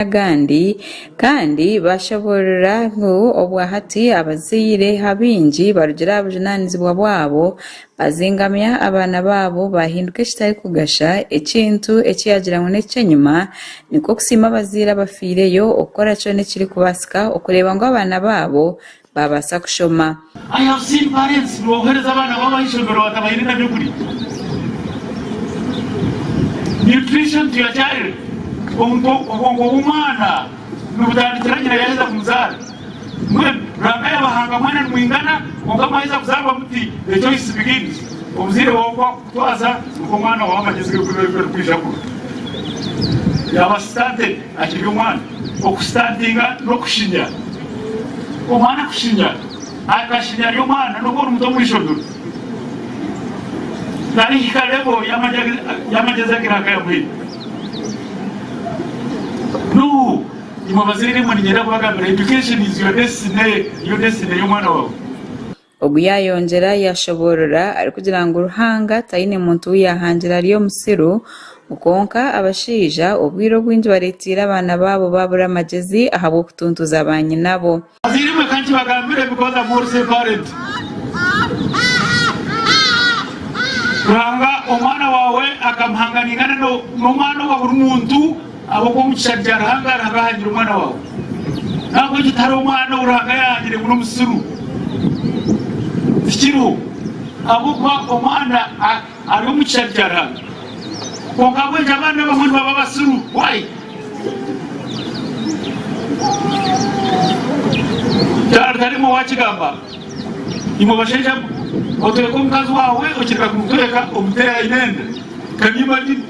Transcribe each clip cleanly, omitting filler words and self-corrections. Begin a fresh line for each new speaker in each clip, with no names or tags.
Agandi kandi bashoboorora ngu obwahati abazaire abaingi barugire aha bujunaanizibwa bwabo bazingamya abaana baabo bahinduka ekitarikugasha ekintu eki yaagira ngu n'eky'enyima nikwo kusiima abazaire abafiireyo okukora kyona ekirikubaasika okureeba ngu abaana baabo baabaasa kushoma.
I have seen parents nibohereza abaana baabo aha ishomero batabahaire na byokurya. Nutrition to your child. Obwongo bw'omwana nibutandikira nyina yaheza kumuzaara. Mbwenu Ruhanga yabahanga mwena nimwingana kwonka mwaheza kuzaarwa muti the choice begins. Omuzaire waawe oku akukutwaza nikwo omwana waawe amagyezi ge garikwija kuba. Yaba stunted akiri omwana. Okusitantinga n'okushinya. Omwana kushinya, akashinya ari omwana n'obu ori muto omu ishomero, tarihika level y'amagyezi agu Ruhanga yamuhaire. No, imwe bazaire mwe niinyenda kubagambira education is your destiny, niyo destiny y'omwana waawe.
Ogu yaayongyera yaashoboorora arikugira ngu Ruhanga taine muntu ou yaahangire ari omusiru, ngu kwonka abashaija obwire obwingi bareeteire abaana baabo baabura amagyezi ahabw'okutuntuza baanyinabo.
Bazaire mwe ka nkibagambire because I'm also a parent. Ruhanga omwana waawe akamuhanga naingana n'omwana owa buri muntu. Ahabw'okuba omu kishushani kya Ruhanga, Ruhanga ahangire omwana waawe. N'ahabw'ekyo tihariho omwana ou Ruhanga yaahangire ngu n'omusiru. Tikiriho. Ahabw'okuba omwana ari omu kishushani kya Ruhanga. Kwonka ahabw'enki abaana abamwe nibaba abasiru? Why? Kyarutarimwe waakigamba, imwe bashaija mwe, otweka omukazi waawe okireka kumutweka omuteera aine enda. Can you imagine?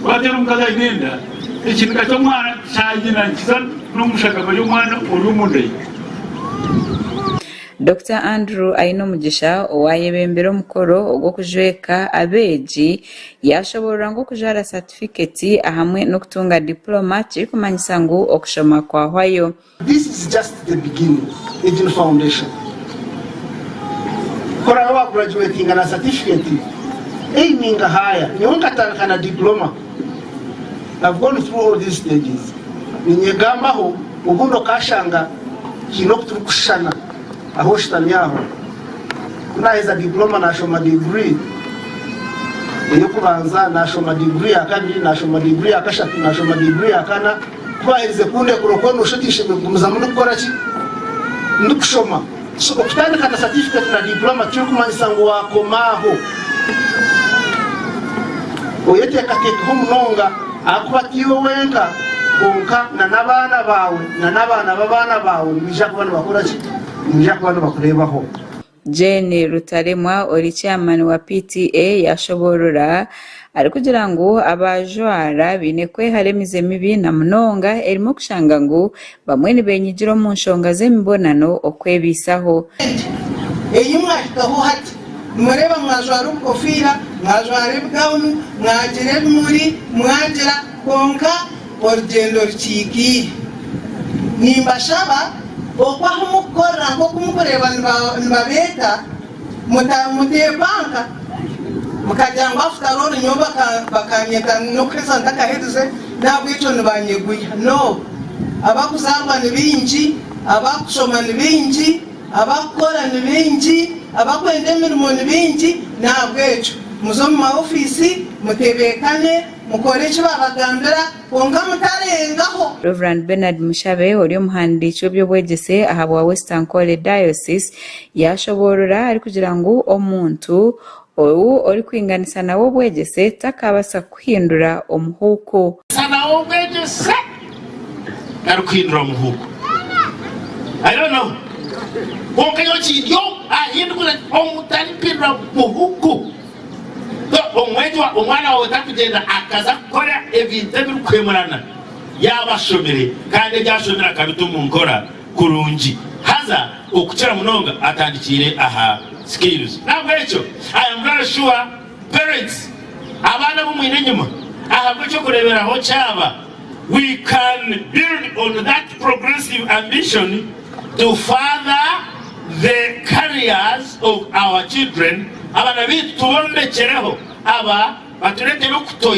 Waateera omukazi aine enda, ekiniga ky'omwana kya nyina nikiza n'omu shagama y'omwana ori omunda ye.
Dokita Andrew Ainomugisha owaayebembire omukoro ogw'okujweka abeegi yaashoboorora ngu okujwara satifiketi ahamwe n'okutunga dipuloma kirikumanyisa ngu okushoma kwahwayo.
This is just the beginning, egi ni foundation. Ku oraabe wa graduatinga na certificate, aiminga higher. Nyowe nkatandika na diploma, I've gone through all these stages. Ninyegambaho obundi okashanga haine oku turikushushana ahu oshutami aho. Ku naaheza diploma naashoma degree ey'okubanza, naashoma degree ya kabiri, naashoma degree ya kashatu, naashoma degree ya kana. Ku baaherize kundekura okwo noshusha oti nshemereire kugumizamu ndikukora ki? Ndikushoma. So okutandika na certificate na diploma tikirikumanyisa ngu waakoma aho. Oyeteekateekeho munonga ahakuba tiiwe wenka kwonka na n'abaana baawe na n'abaana b'abaana baawe nibaija kuba nibakora ki? Nibaija kuba nibakureebaho.
Jane Rutaremwa ori chairman wa PTA yashoboorora arikugira ngu abaajwara baine kwehara emize mibi na munonga erimu okushanga ngu bamwe nibenyigira omu nshonga z'emibonano okwebaisaho.
Ei mwahikaho hati, nimureeba mwajwara obukofiira, mwajwara ebigawuni, mwagira ebimuri, mwagira, kwonka orugyendo rukiikaire. Nimbashaba okwo ahu murikukorera nk'oku murikureeba nibabeeta, muteepanka mukagira ngu after all nyowe bakanyeta n'okuheza ntakaherize n'ahabw'ekyo nibanyeguya. No! Abarikuzaarwa ni baingi, abarikushoma ni baingi, abarikukora ni baingi, abarikwenda emirimo ni baingi, n'ahabw'ekyo muze omu ma ofiisi mutebeekane, Mukore eki baabagambira, kwonka mutarengaho.
Rev. Bernard Mushabe ori omuhandiiki w'eby'obwegyese ahabwa West Ankole Diocese yaashoboorora arikugira ngu omuntu ou orikwinganisa nawe obwegyese takabaasa kukuhindura omuhuuku.
Nawe obwegyese tarikuhindura muhuuku. I don't know. Kwonka nyowe kindi ahindukire omuntu tarikuhindura muhuuku. Omwegi wa omwana waawe tarikugyenda akaza kukora ebintu ebirikuhemurana yaaba ashomire kandi ebi ashomire akabita omu nkora kurungi haza okukira munonga atandikiire aha skills. N'ahabw'ekyo I am very sure parents abaana abu mwine enyima ahabw'eky'okureeberaho kyaba we can build on that progressive ambition to further the careers of our children, abaana baitu tubombekyereho aba batureetere okutoya.